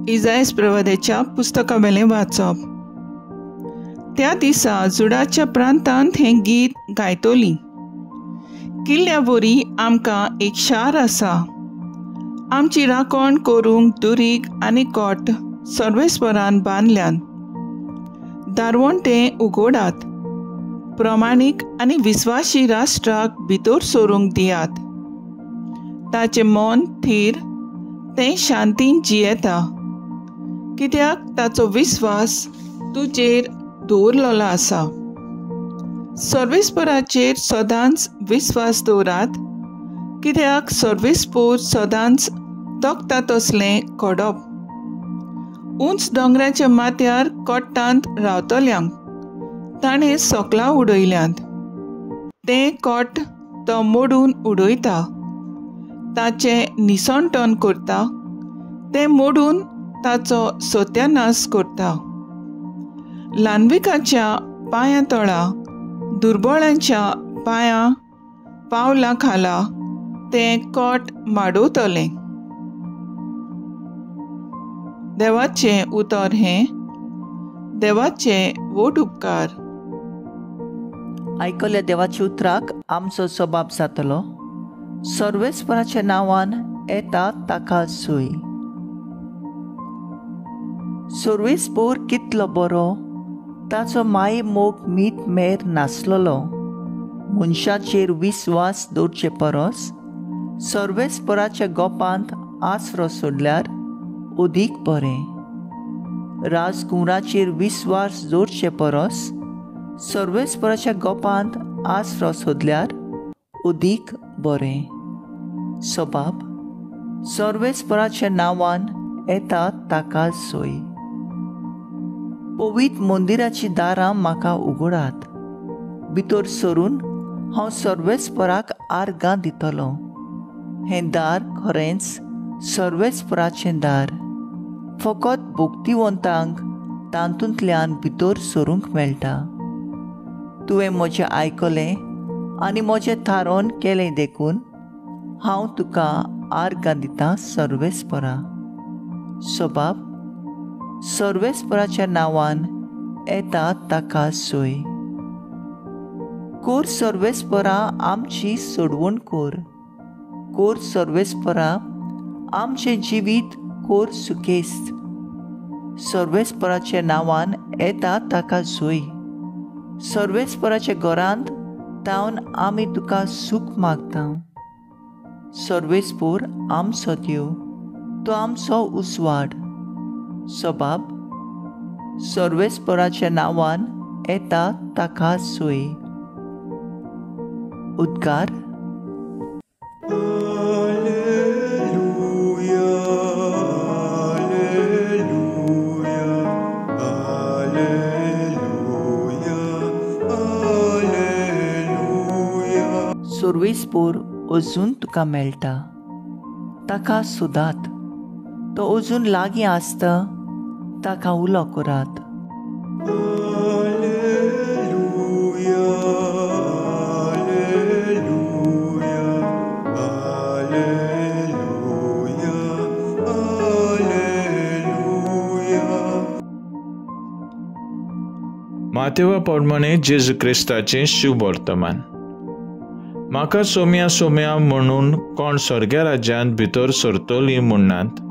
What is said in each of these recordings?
इजायस प्रवाद्याच्या पुस्तकावेलें वाचप. त्या दिसा जुडाच्या प्रांतांत हें गीत गायतोली. किल्ल्या वरी आमकां एक शार आसा, आमची राखण करूंक दुरीग आनी कोट सर्वेस्परान बांदल्यान. दारवंटे उगोडात, प्रमाणीक आनी विस्वाशी राष्ट्राक भितर सरूंक दियात. ताचें मन थीर, तें शांतीन जियेता, कित्याक ताचो विस्वास तुजेर दवरलेलो आसा. सर्वेस्पराचेर सदांच विस्वास दवरात, कित्याक सर्वेस्पोर सदांच तोखता तसलें कोडप. उंच दोंगराच्या माथ्यार कोट्टांत रावतल्यांक ताणें सोकलां उडयल्यांत. तें कोट तो मोडून उडयता, ताचें निसणटण करता, तें मोडून ताचो सत्यानाश करता. ल्हानविकाच्या पांयां तळा, दुर्बळांच्या पांयां पावलां खाला तें कोट माडवतलें. देवाचें उतर हें. देवाचे व्हड उपकार. आयकल्या देवाच्या उतराक आमचो सबाब जातलो. सर्वेस्पराच्या नांवान येता ताका सोय. सर्वेस्पोर कितलो बरो, ताचो माये मोग मीत मेर नासलेलो. मनशाचेर विस्वास दवरचे परस सर्वेस्पराच्या गोपांत आसरो सोडल्यार अदीक बरें. राजकुंवराचेर विस्वास दवरचे परस सर्वेस्पराच्या गोपांत आसरो सोदल्यार अदीक बरें. सबाब सर्वेस्पराच्या नांवान येता ताका सोय. पवित्र मंदिराचीं दारां म्हाका उगडात, भितर सरून हांव सर्वेस्पराक आर्गां दितलो. हें दार खरेंच सर्वेस्पराचें दार, फकत भक्तिवंतांक तातूंतल्यान भितर सरूंक मेळटा. तुवें म्हजें आयकलें आनी म्हजें थारोवन केलें देखून हांव तुका आर्गां दितां सर्वेस्परा. सबाब सर्वेस्पराच्या नांवान येता ताका सोय. कोर सर्वेस्परा आमची सोडवण कोर, कोर सर्वेस्परा आमचें जिवीत कोर सुखेस्त. सर्वेस्पराच्या नांवान येता ताका सोय. सर्वेस्पराच्या घरांत तावन आमी तुका सूख मागता. सर्वेस्पोर आमचो देव, तो आमचो उजवाड. सबाब सर्वेस्पराच्या नांवान येता ताका सोय. उद्गार. सर्वेस्पोर अजून तुका मेळटा, ताका सोदात, तो अजून लागीं आसता, ताका उलो करात. मातेवा प्रमाणे जेजू क्रिस्ताचें शुभ वर्तमान. म्हाका सोम्या सोम्या म्हणून कोण स्वर्गा राज्यांत भितर सरतली म्हणनात,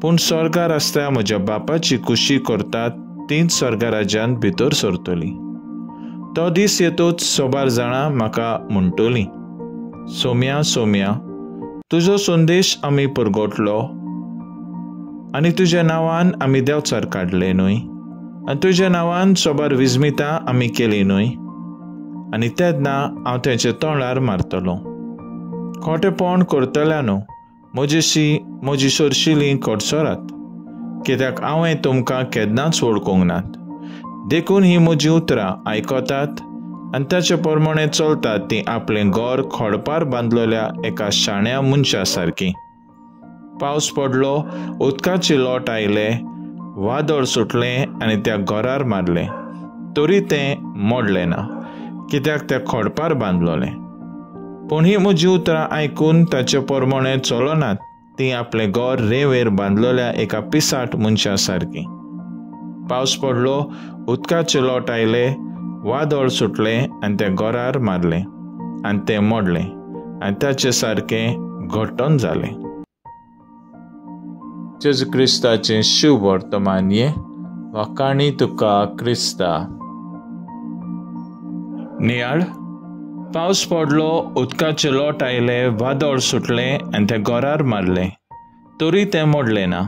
पूण स्वर्गार आसता म्हज्या बापाची कुशी करतात तींच स्वर्गा राज्यांत भितर सरतली. तो दीस येतोच सोबार जाणां म्हाका म्हणटली, सोम्या सोम्या तुजो संदेश आमी परगटलो आनी तुज्या नांवान आमी देंवचार काडले न्हय, आनी तुज्या नांवान सोबार विस्मितां आमी केली न्हय. आनी तेन्ना हांव तेंच्या तोंडार मारतलो. खोटेपण करतल्या न्हू म्हजेशी म्हजी सोरशिली कडसरात, कित्याक हांवें तुमकां केन्नाच वळखूंक नात. देखून ही म्हजी उतरां आयकतात आनी ताचे प्रमाणे चलतात ती आपलें घर खडपार बांदलेल्या एका शाण्या मनशा सारकी. पावस पडलो, उदकाची लोट आयले, वादळ सुटलें आनी त्या घरार मारलें, तरी तें मोडलें ना, कित्याक त्या खडपार बांदलोलें. पूण ही म्हजी उतरां आयकून ताचे प्रमाणे चलनात ती आपलें घर रेंवेर बांदलेल्या एका पिसाट मनशा सारकी. पावस पडलो, उदकाचे लोट आयले, वादळ सुटलें आनी तें घरार मारलें आनी तें मोडलें आनी ताचे सारकें घटन जालें. जेजू क्रिस्ताचें शुभ वर्तमान हें. वाखाणी तुका क्रिस्ता. नियाळ. पावस पडलो, उदकाचे लोट आयले, वादळ सुटलें आनी तें घरार मारलें, तरी तें मोडलें ना,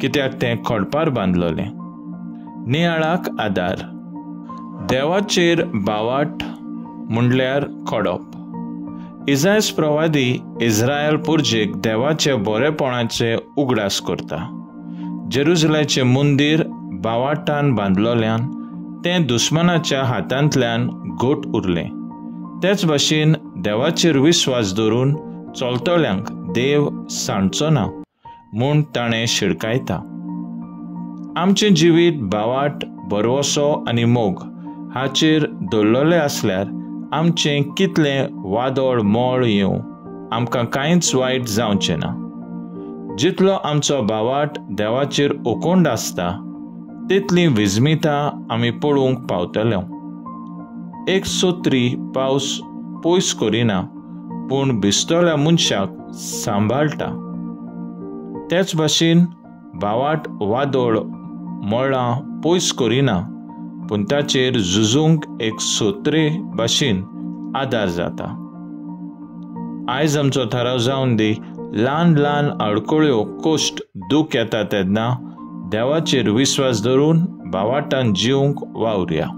कित्याक तें खडपार बांदलेलें. नियाळाक आदार. देवाचेर बावाट म्हणल्यार खडप. इजायस प्रवादी इस्रायल पुर्जेक देवाचे बरेपणाचे उगडास करता. जेरुजलेचें मंदीर बावाटान बांदलेल्यान तें दुस्मानाच्या हातांतल्यान घट उरलें. तेच भाशेन देवाचेर विस्वास धरून चलतल्यांक देव सांडचो ना म्हूण ताणें शिडकायता. आमचें जिवीत बावाट, भरवसो आनी मोग हाचेर दवरलेलें आसल्यार आमचें कितलें वादळ मोळ येवं आमकां कांयच वायट जावचें ना. जितलो आमचो बावाट देवाचेर ओकोंड आसता तितली विजमितां आमी पळोवंक पावतले. एक सोत्री पावस पयस करिना पूण भिजतल्या मनशाक सांबाळटा. तेच भाशेन बावाट वादळ मळां पयस करिना पूण ताचेर झुजूंक एक सोत्रे भाशेन आदार जाता. आयज आमचो थाराव जावन दी, ल्हान ल्हान आडकळ्यो, कश्ट, दूख येता तेन्ना देवाचेर विस्वास धरून बावाटान जिवंक वावरया.